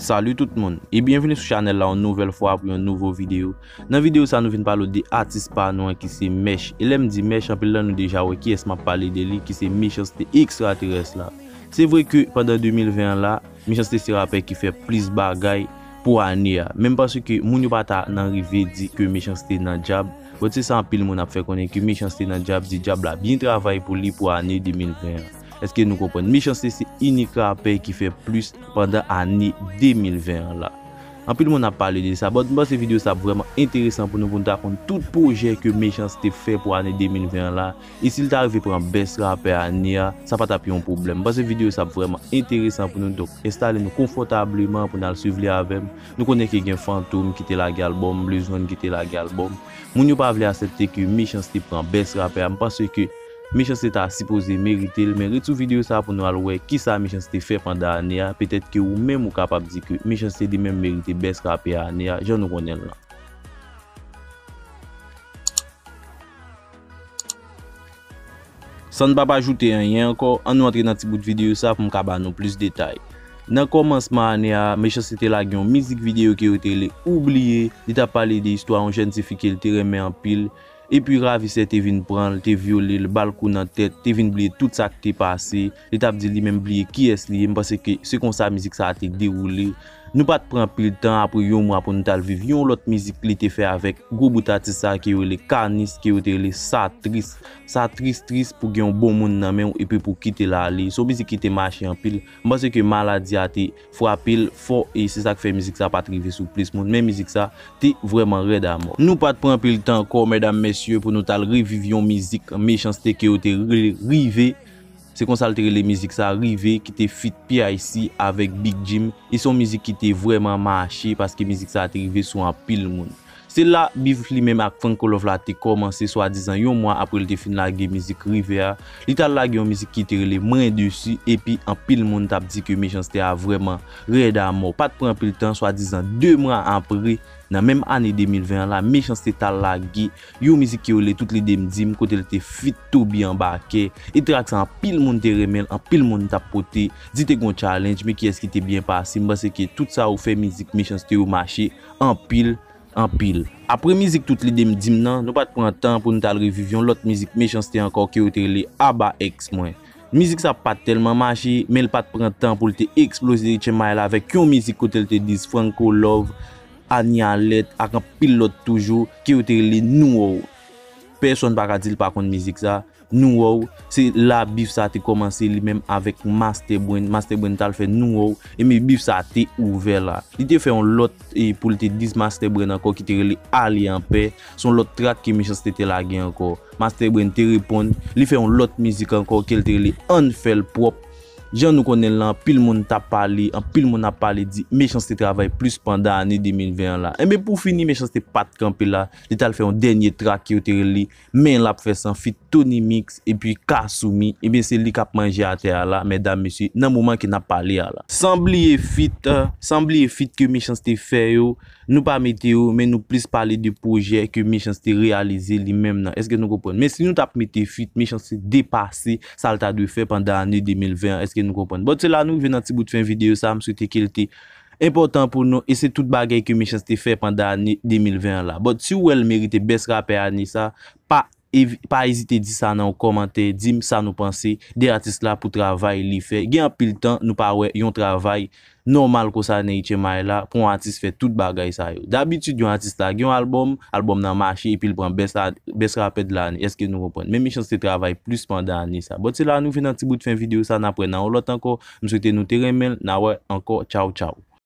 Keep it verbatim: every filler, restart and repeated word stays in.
Salut tout moun e byenvini sou chanèl la yon nouvèl fwa pou yon nouvo videyo. Nan videyo sa nou vin pale w de atis pa nou an ki se Mèch. E lè m di Mèch, anpil nan nou deja wè kiyès m ap pale de li, ki se Mechanste Ekstraterès la. Se vre ke pandan de mil ven an la, Mechanste se rapè ki fè plis bagay pou ane a. Men m panse ke moun yo pa ta nan rive di ke Mechanste nan djab. Bon, se sa anpil moun ap fè konnen ke Mechanste nan djab, di djab la byen travay pou li pou ane de mil ven an. Èske nou konprann? Mechanste se inik rapè ki fè plis pandan ane de mil ven an la. Anpil moun ap pale de sa, but m panse videyo sa ap vrèman enteresan pou nou, pou nou ta konn tout pwojè ke Mechanste fè pou ane de mil ven an la. E si l ta rive pran best rapè ane a, sa pa t ap yon pwoblèm. M panse videyo sa ap vrèman enteresan pou nou, donk enstale nou konfòtableman pou n al swiv li avè m. Nou konnen ke gen Fantom ki te lage albòm, Blaze One ki te lage albòm. Moun yo pa vle aksepte ke Mechanste pran best rapè a. M panse ke Mechanste ta sipoze merite l, men ret sou videyo sa pou nou al wè kisa Mechanste fè pandan ane a. Petèt ke ou menm ou kapab di ke Mechanste li menm merite best rapè ane a, jan nou konnen l lan. San n p ap ajoute anyen ankò, ann nou antre nan ti bout videyo sa pou m ka ba nou plis detay. Nan kòmansman ane a, Mechanste te lage yon mizik videyo ke yo te rele Oubliye. Li t ap pale de istwa yon jèn tifi ke l te renmen anpil. Epi ravisè te vin pran l, te vyole l, ba l kou nan tèt, te vin bliye tout sa k te pase. Li t ap di li menm bliye kiyès li ye. M panse ke se konsa mizik sa a te dewoule. Nou pa t pran anpil tan, apre yon mwa pou nou t al viv yon lòt mizik li te fè avèk gwo bout atis sa a ke yo rele Kanis, ke yo te rele Sa Tris. Sa tris tris pou gen yon bon moun nan men w epi pou w kite l ale. Se yon mizik ki te mache anpil. M panse ke maladi a te frape l fò e se sa k fè mizik sa pa t rive sou plis moun. Men mizik sa te vrèman rèd amò. Nou pa t pran anpil tan ankò, medam, mesye, pou nou t al reviv yon mizik Mechanste ke yo te rele Rive. Se konsa l te rele mizik sa, Rive, ki te feat P I C avèk Big Jim. E se yon mizik ki te vrèman mache paske mizik sa te rive sou anpil moun. Se la bif li menm ak Franco Love la te kòmanse, swadizan yon mwa apre l te fin lage mizik Rive a. Li t al lage yon mizik ki te rele Mwen Desi, epi anpil moun t ap di ke Mechanste a vrèman rèd amò. Pa t pran anpil tan, swadizan de mwa apre, nan menm ane de mil ven an la, Mechanste t al lage yon mizik ki rele Tout Lide M Di M, kote l te feat Toby Anbakè. E trak sa, anpil moun te renmen l, anpil moun t ap pote, di te gon challenge, men kiyès ki te byen pase. M panse ke tout sa yo fè mizik Mechanste yo mache anpil, anpil. Apre mizik Tout Lide M Di M nan, nou pa t pran tan pou nou t al reviv yon lòt mizik Mechanste ankò ke yo te rele Aba Ex Mwen. Mizik sa pa t tèlman mache, men l pa t pran tan pou l te eksploze H M I la avèk yon mizik kote l te diss Franco Love, Anie Alerte ak anpil lòt toujou ke yo te rele Nou Wè W. Pèsonn pa ka di l pa konn mizik sa. Nou Wè W, se la bif sa te kòmanse li menm avèk Master Brain. Master Brain t al fè Nou Wè W, epi bif sa te ouvè la. Li te fè yon lòt e pou l te diss Master Brain ankò ki te rele Ale Anpè. Se yon lòt trak ke Mechanste te lage ankò. Master Brain te reponn, li fè yon lòt mizik ankò ke l te rele Ann Fè L Pwòp. Jan nou konnen l lan, anpil moun t ap pale, anpil moun ap pale di Mechanste travay plis pandan ane de mil ven an la. Enben pou fini, Mechanste pa t kanpe la, li t al fè yon dènye trak ke yo te rele Men L Ap Fè San feat Tony Mix epi Kasumi. Enben se li k ap manje atè a la, medam, mesye, nan moman ke n ap pale a la. San bliye feat, san bliye feat ke Mechanste fè yo, nou pa mete yo, men nou plis pale de pwojè ke Mechanste reyalize li menm nan. Èske nou konprann? Men si nou t ap mete feat, Mechanste depase sa l ta dwe fè pandan ane de mil ven an. Èske nou konprann? Bon, se la nou rive nan ti bout fen videyo sa, m swete ke l te enpòtan pou nou, e se tout bagay ke Mechanste fè pandan ane de mil ven an la. But si w wè l merite best rapè ane sa, pa evi-, pa ezite di sa nan yon kòmantè, di m sa nou panse de atis la pou travay li fè. Gen anpil tan nou pa wè yon travay nòmal konsa nan H M I la pou yon atis fè tout bagay sa yo. Dabitid yon atis lage yon albòm, albòm nan mache epi l pran best a-, best rapè de lane. Èske nou konprann? Men Mechanste travay plis pandan ane sa. But se la nou fin nan ti bout fen videyo sa, n ap wè nan yon lòt ankò. M swete nou te renmen l, n a wè ankò. Tchaw, tchaw.